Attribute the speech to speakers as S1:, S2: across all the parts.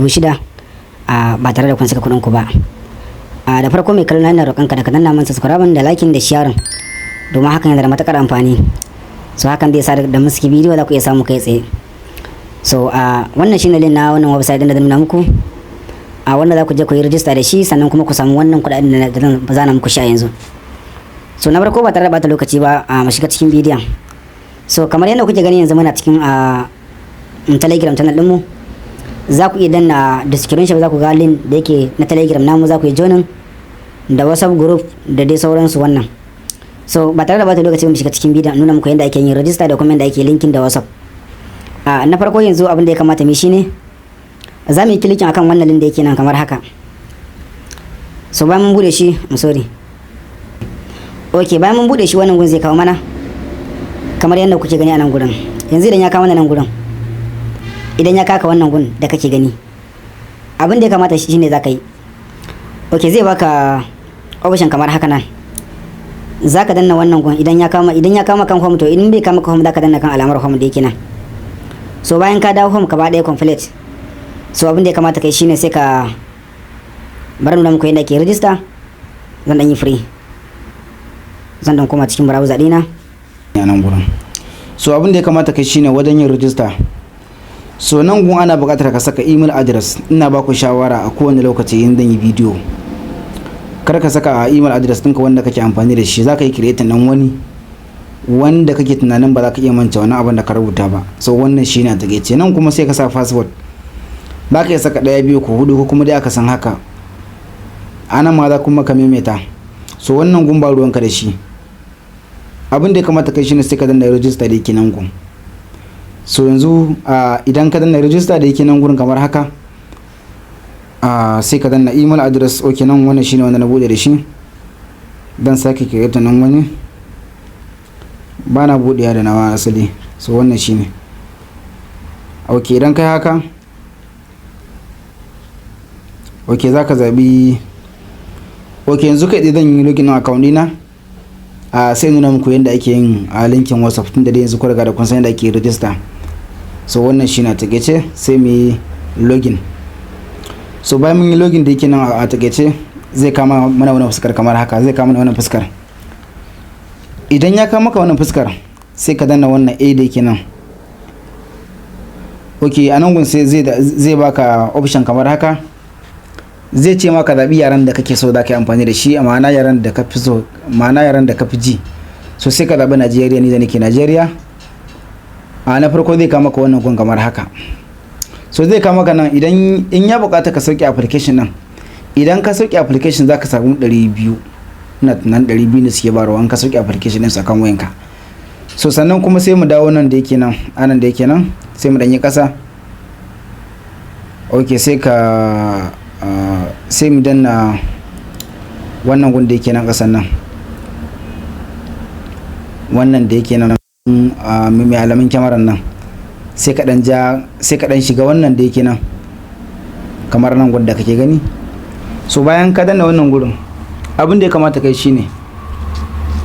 S1: 6,000 ba tare da kun saka kuɗin ku ba. Da farko, mai kallon, ina roƙon ka da ka danna man subscribe da liking da sharing, domin hakan yana da matukar amfani. So hakan zai sa da muski bidiyo za ku iya samu kai tsaye. So wannan shine link na wannan website din da zan nuna muku, a wanda za ku je ku yi register da shi, sannan kuma ku samu wannan kuɗaɗen da zan zana muku shi a yanzu. So na farko, ba tare da bata lokaci ba, a mu shiga cikin bidiyon. So kamar yadda kuke gani, yanzu muna cikin a Telegram channel ɗinmu. Za ku iya danna description, za ku ga link da yake na Telegram namu, za ku yi joining da WhatsApp group da dai sauransu wannan. So ba tare da bata lokaci, mu shiga cikin bidiyon, nuna muku yadda ake yin register da kuma yadda ake linking da WhatsApp. A na farko, yanzu abin da ya kamata mu shine za mu yi clicking akan wannan link da yake nan kamar haka. So bayan mun bude shi, I'm sorry, okay, bayan mun bude shi, wannan gun zai kawo mana kamar yadda kuke gani a nan gurin. Yanzu idan ya kawo mana nan gurin, idan ya kaka wannan gun da kake gani, abin da ya kamata shine za ka yi, okay, zai baka option kamar haka nan. Za ka danna wannan gun idan ya kama kan home. To idan bai kama kan home, za ka danna kan alamar home da yake nan. So bayan ka dawo home gaba ɗaya complete, so abin da ya kamata kai shine sai ka bar nuna muku yadda ake register. Zan dan yi free, zan dan koma cikin browser dina.
S2: A nan gurin, so abin da ya kamata kai shine wajen yin register, so nan gun ana buƙatar ka saka email address. Ina ba ku shawara a kowane lokaci in zan yi bidiyo, kar ka saka a email address ɗinka wanda kake amfani da shi. Za ka yi creating ɗin wani wanda kake tunanin ba za ka iya manta wani abin da ka rubuta ba. So wannan shine a takaice. Nan kuma sai ka sa password. Ba ka iya saka ɗaya, biyu ko hudu, ko kuma dai aka san haka. Anan ma za kuma ka maimaita. So wannan gun ba ruwanka da shi. Abin da ya kamata kai shine sai ka danna register da yake nan gun. So yanzu idan ka danna register da yake nan gurin kamar haka, sai ka danna email address. Ok, nan wannan shine wanda na bude da shi. Dan sake create nan wani, ba na buɗewa da nawa asali. So wannan shine. Ok, idan kai haka, ok, za ka zaɓi. Ok, yanzu kai zan yi login account ɗina, a sai nuna muku yadda ake yin a linking WhatsApp, tun da dai yanzu ku riga da kun san yadda ake register. So wannan shine a takaice. Sai mu yi login. So bayan mun yi login da yake nan, a takaice zai kama mana wannan fuskar kamar haka. Zai kama mana wannan fuskar. Idan ya kama maka wannan fuskar, sai ka danna wannan A da yake nan. Ok, a nan gun sai zai baka option kamar haka. Zai ce maka zaɓi yaren da kake so za ka yi amfani da shi, ma'ana yaren da ka fi so, ma'ana yaren da ka fi ji. So sai ka zaɓi Najeriya, ni da nake Najeriya. A na farko zai kama maka wannan gun kamar haka. So zai kama maka nan. Idan in ya buƙata ka sauke application nan, idan ka sauke application za ka samu 200. Ina tunanin 200 ne suke bayarwa in ka sauke application ɗin akan wayanka. So sannan kuma sai mu dawo nan da yake nan, anan da yake nan, sai mu ɗanyi ƙasa. Ok, sai mu danna wannan gun da yake nan ƙasan nan, wannan da yake nan mai alamun kyamaran nan. Sai ka ɗan ja, sai ka ɗan shiga wannan da yake nan kamar nan gun da kake gani. So bayan ka danna wannan gurin, abin da ya kamata kai shine,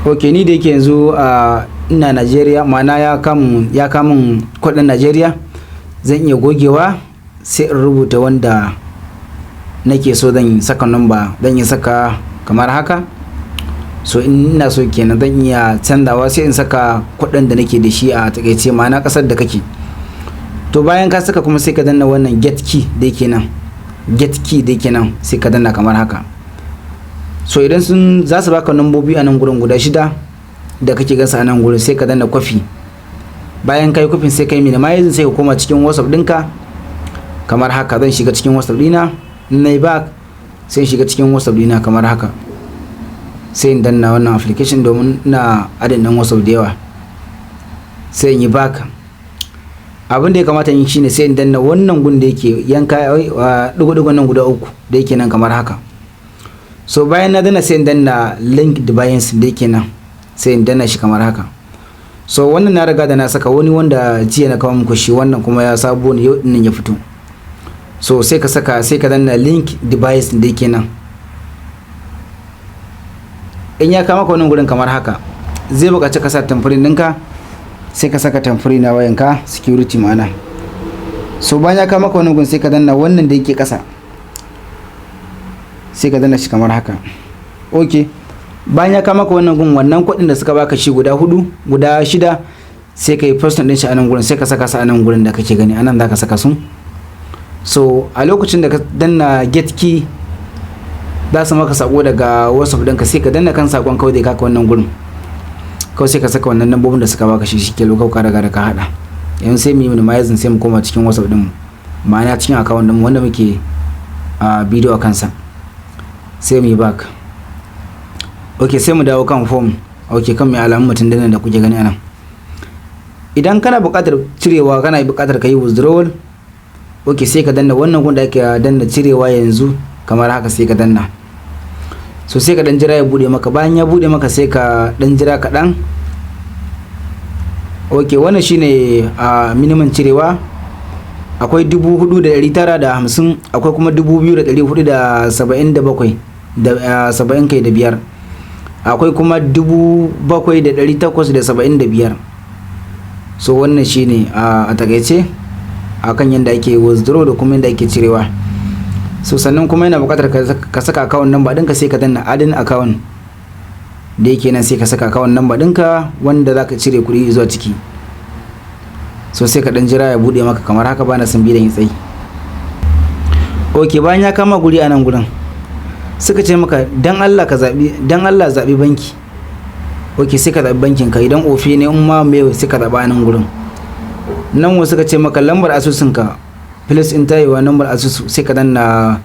S2: ok, ni da yake yanzu a ina Najeriya, ma'ana ya kamun kudin Najeriya, zan iya gogewa sai in rubuta wanda nake so. Zan saka number, zan iya saka kamar haka. So in ina so kenan, zan iya canzawa sai in saka kuɗin da nake da shi a takaice, ma'ana ƙasar da kake. To bayan ka saka kuma, sai ka danna wannan get key da yake nan, get key da yake nan, sai ka danna kamar haka. So idan sun za su baka nambobi a nan gurin guda shida da kake gasa a nan gurin, sai ka danna copy. Bayan kai copy, sai kai minimizing, sai ka koma cikin WhatsApp ɗinka kamar haka. Zan shiga cikin WhatsApp ɗina na yi back, sai in shiga cikin WhatsApp ɗina kamar haka, sai in danna wannan application domin ina adding ɗin WhatsApp da yawa. Sai in yi back. Abin da ya kamata yin shine sai in danna wannan gun da yake yanka ɗigo-ɗigon nan guda uku da yake nan kamar haka. So bayan na danna, sai in danna link device da yake nan, sai in danna shi kamar haka. So wannan na riga da na saka wani wanda jiya na kawo muku shi, wannan kuma ya sabo ne, yau dinnan ya fito. So sai ka saka, sai ka danna link device da yake nan. In ya kama ka wannan gurin kamar haka, zai buƙaci ka sa thumbprint ɗinka. Sai ka saka thumbprint na wayanka, security ma'ana. So bayan ya kawo maka wannan gun, sai ka danna wannan da yake ƙasa, sai ka danna shi kamar haka. Ok, bayan ya kawo maka wannan gun, wannan kuɗin da suka baka shi guda hudu, guda shida, sai ka yi pasting din shi a nan gurin, sai ka saka su a nan gurin da kake gani. A nan za ka saka su. So a lokacin da ka danna get key, za su maka sako daga WhatsApp ɗinka. Sai ka danna kan sakon kawai, zai kaka wannan gurin. Kawai sai ka saka wannan lambobin da suka baka shi. Shi ke lokacin ka riga da ka hada. Yanzu sai mu yi minimizing, sai mu koma cikin WhatsApp ɗin, ma'ana cikin account ɗin wanda muke a bidiyo a kansa. Sai mu yi back. Ok, sai mu dawo kan form. Ok, kan mai alamun mutum dinnan da kuke gani anan. Idan kana buƙatar cirewa, kana buƙatar ka yi withdrawal, ok, sai ka danna wannan gun da ake danna cirewa yanzu kamar haka. Sai ka danna. So sai ka dan jira ya bude maka. Bayan ya bude maka, sai ka dan jira kaɗan. Ok, wannan shine a minimum cirewa. Akwai 4,950, akwai kuma 2,477 da saba'in kai da biyar, akwai kuma 7,875. So wannan shine a takaice akan yadda ake withdraw da kuma yadda ake cirewa. So sannan kuma yana buƙatar ka saka account number ɗinka. Sai ka danna adding account da yake nan, sai ka saka account number ɗinka wanda za ka cire kuɗi zuwa ciki. So sai ka ɗan jira ya buɗe maka kamar haka. Bana son bidiyon ya tsayi. Ok, bayan ya kama guri a nan gurin, suka ce maka dan Allah ka zabi, dan Allah zabi banki. Ok, sai ka zabi bankin ka. Idan OPay ne, in ma me, sai ka zaba a nan gurin. Nan wasu suka ce maka lambar asusun ka, please enter your number asusu. Sai ka danna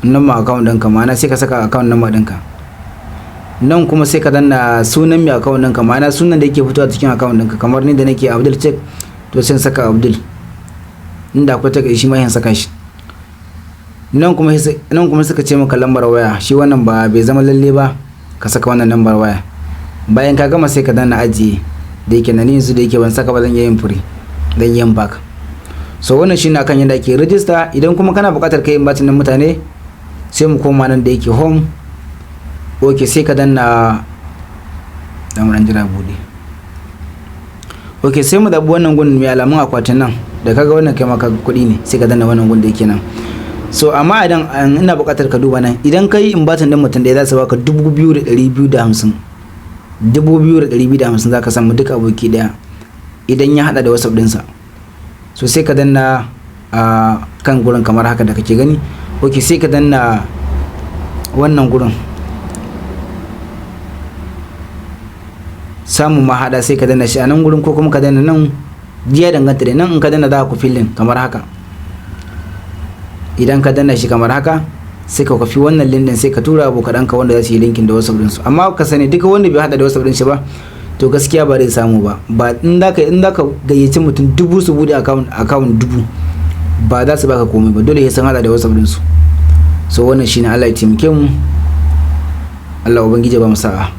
S2: number account ɗinka, ma'ana sai ka saka account number ɗinka. Nan kuma sai ka danna sunan mai account ɗinka, ma'ana sunan da yake fitowa cikin account ɗinka. Kamar ni da nake Abdul Check, to sai saka Abdul. Inda akwai ta shi ma, saka shi. Nan kuma suka ce maka lambar waya. Shi wannan ba bai zama lalle ba ka saka wannan lambar waya. Bayan ka gama, sai ka danna ajiye da yake nan. Yanzu da yake ban saka ba, zan iya yin free, zan iya yin back. So wannan shine akan yadda ake register. Idan kuma kana buƙatar kai inviting din mutane, sai mu koma nan da yake home. Ok, sai ka danna dan ran jira bude. Ok, sai mu zaɓi wannan gun mai alamun akwatin nan da kaga wannan, kai maka kuɗi ne, sai ka danna wannan gun da yake nan. So amma idan ina buƙatar ka duba nan, idan ka yi inviting din mutum ɗaya, za su baka 2,250. 2,250 za ka samu duk aboki ɗaya idan ya haɗa da WhatsApp ɗinsa. So sai ka danna a kan gurin kamar haka da kake gani. Ok, sai ka danna wannan gurin samun mahaɗa, sai ka danna shi a nan gurin, ko kuma ka danna nan, jiya danganta da nan. In ka danna, za ku filin kamar haka. Idan ka danna shi kamar haka, sai ka kwafi wannan link din, sai ka tura abokanka wanda za su yi linking da WhatsApp din su. Amma ka sani, duka wanda bai hada da WhatsApp din shi ba, to gaskiya ba zai samu ba. Ba in zaka gayyaci mutum 1,000 su bude account 1,000, ba za su baka komai ba. Dole sai sun hada da WhatsApp din su. So wannan shine. Allah ya taimake mu, Allah ubangiji ba mu sa'a.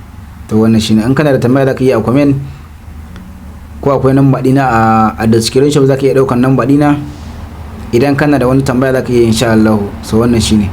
S2: To wannan shine. In kana da tambaya, zaka yi a comment, ko akwai namba dina a description, zaka iya daukan namba dina. Idan kana da wani tambaya, zaka iya, insha Allah. So wannan shine.